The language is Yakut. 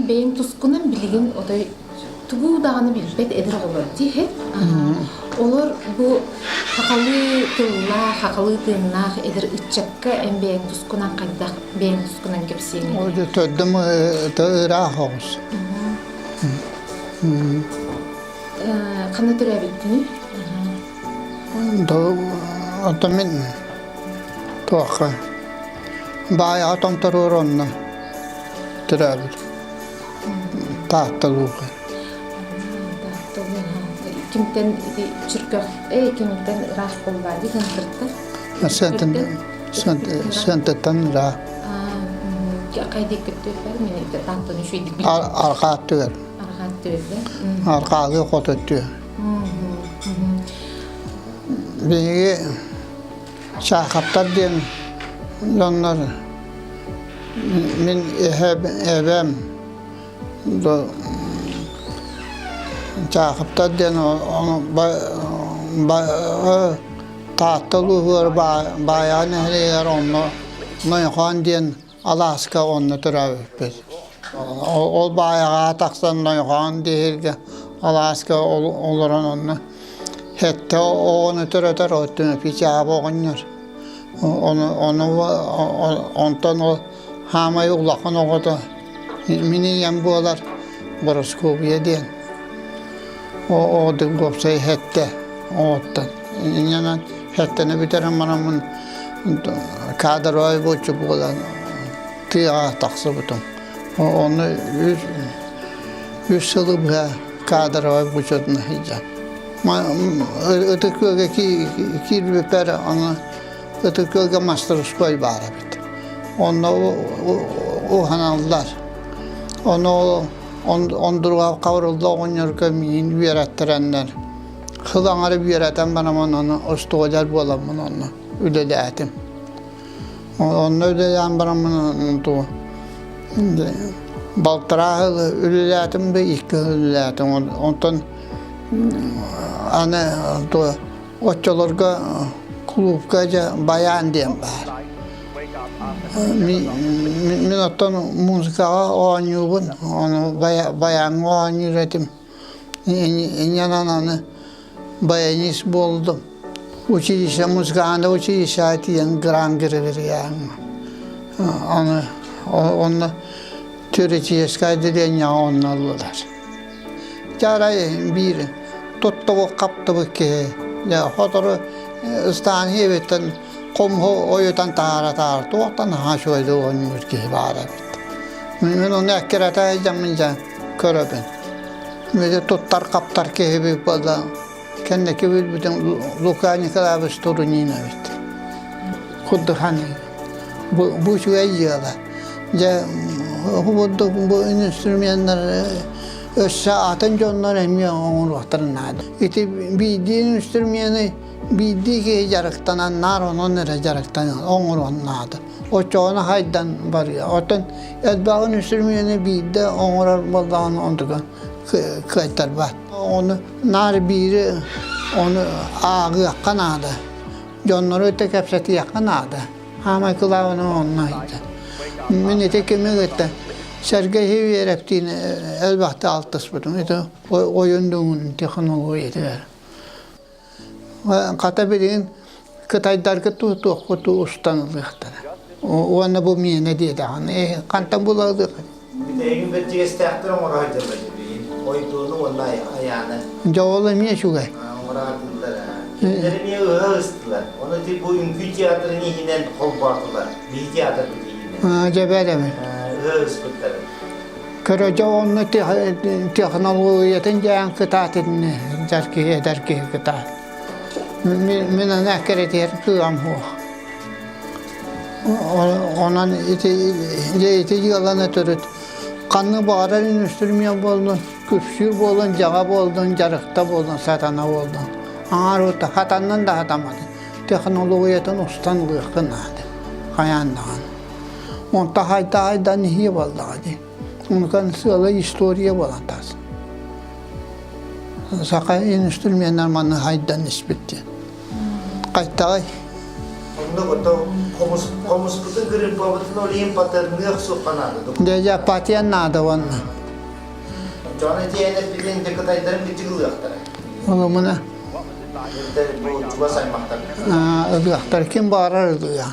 бэйэҥ тускунан билигин отой тугу даҕаны билбэт эдэр оҕолор дии Олор бу хахалыы тыллаах, хахалыы тыыннаах эдэр ыччакка эн бэйэҥ тускунан хайдах бэйэҥ тускунан кэпсиэҥ Ол төрдүм ыраах оҕус. Ханна төрөөбүттүнүй? Оттон мин туохха баайаҕа томторуор онно төрөөбүт. Таатта улууһа. Таатта улууһа. Кимтэн ити Чүркөх кимтэн ыраах буолла дии Сантыртан? Сантыттан ыраах. Хайдик көттүөппэр мин Тааттаны үчүйдик Арҕаа өттүгэр. Арҕаа өттүгэр. Арҕаалыы хоту өттүгэр. Биһиги Саахаптар диэн дьоннор мин эһэм Чаахаптар диэн Таатта улууһугар Баайаҕа нэһилиэгэр онно Нойхоон диэн алааска онно төрөөбүппүт. Ол Баайаҕаҕа тахсан Нойхоон диэһиргэ алааска олорон онно сэттэ оҕону төрөтөр Түмэпий оҕонньор. Ону онтон ол хаамай улахан оҕото мин ийэм буолар Бороскуобуйа диэн. Оҕо уопсай сэттэ оҕоттон. Инньэнэн сэттэни бүтэрэн бараммын кадровай буоччу буолан тыаҕа тахсыбытым. Ону үс сылы быһа кадровай бучуотунан сылдьан. Ытык Күөлгэ киирбиппэр аны Ытык Күөлгэ мастарыскыай баар эбит. Онно уһаналлар. Ону ондуруга хабырылла оҕонньорго миин үөрэттэрэннэр сыл аҥары үөрэтэн бараммын ону остуолдьар буоламмын онно үлэлээтим. Онно үлэлээн бараммын туу балтараа сыл үлэлээтим да икки сыл үлэлээтим. Онтон аны туу оччолорго кулуупка дьэ байаан диэн баар. Мин оттон музыкаҕа оонньуубун, ону баяҥҥа оонньуур этим. Инньэнэн аны баянист буолдум. Училище музыкальное училище тиийэн гран Григорьяҥҥа. Аны онно теоретическое отделениеҕа онно ыллылар. Дьэ арай биир туттубут-хаптыбыт киһи дьэ сотору ыстаан эбиттэн хомуһу ойутан таһаара-таһаара туохтан наһаа үчүгэйдик оонньуур киһи баар эбит. Мин ону эккирэтэ сылдьаммын дьэ көрөбүн. Миги туттар-хаптар киһибит буолла кэнники билбитим Лука Николаевич Турунин эбит. Курдук бу, бу үчүгэй дьыала. Дьэ, курдук бу инструменнар өссө атын дьоннор эмиэ оҥоруохтарын наада. Ити биирдии инструмены биирдии киһи дьарыктанан наар онон эрэ дьарыктанан оҥоруон наада. Оччоҕуна хайдан барыа. Оттон элбэҕин инструмени биирдэ оҥорор буоллаҕына онтука кыайтарбат. Ону наар биири ону ааҕыахха наада. Дьоннору өттө кэпсэтиэххэ наада. Хаамай кылаабына онно ыйда. Мин ити кими кытта Сергей Хивиерэптиин элбэхтэ алтыспытым. Ити ойун дүҥүн технологиятыгар. Хата билигин кытайдарга туохпут устан ылыахтара. Уонна бу миэнэ диэтэҕин. Хантан булалыах? Бүтэһигин бэрдьигэстээхтэр оҥоро сылдьаллар билигин. Ойдуону уонна айааны. Дьэ ол эмиэ үчүгэй. Оҥоро сатыыллар. Кинилэр эмиэ ыһа ыстылар. Ону ити бу үҥкүү театрын иһинэн холбоотулар. Биһи театрбыт иһинэн. Дьэ бэрэбин. Ыһа ыспыттар. Көрөдьө онно технологиятын дьаан кытаатын дьар киһи эдэр киһи кытаат. Мин аны эккирэтиһэр кыам суох. Онон ити ити дьыаланы төрүт ханнык баҕарар инструмент буоллун, күпсүүр буоллун, дьаҕа буоллун, дьарыкта буоллун, сатана буоллун. Аҥаар ута хатаннын да хатамматын. Технологиятын устан ылыаххын наада. Хайаан даҕаны. Онто хайда-хайдан иһиэ буоллаҕа дии. Онукан сыала история буолан таас. Саха инструменнар маны хайдан испит диэн. Хайтаҕай? Онно ото хомус хомуспутун кырыыппабытын ол иһин паттерныах суохха наада. Дьэ, дьэ, патент наада уонна. Дьоно тиэйэн эппитин дьэ кытайдарын кыччыгылыахтара. Олумуна. Бу чугас аймахтар. Ылыахтар ким баҕарар ылыа.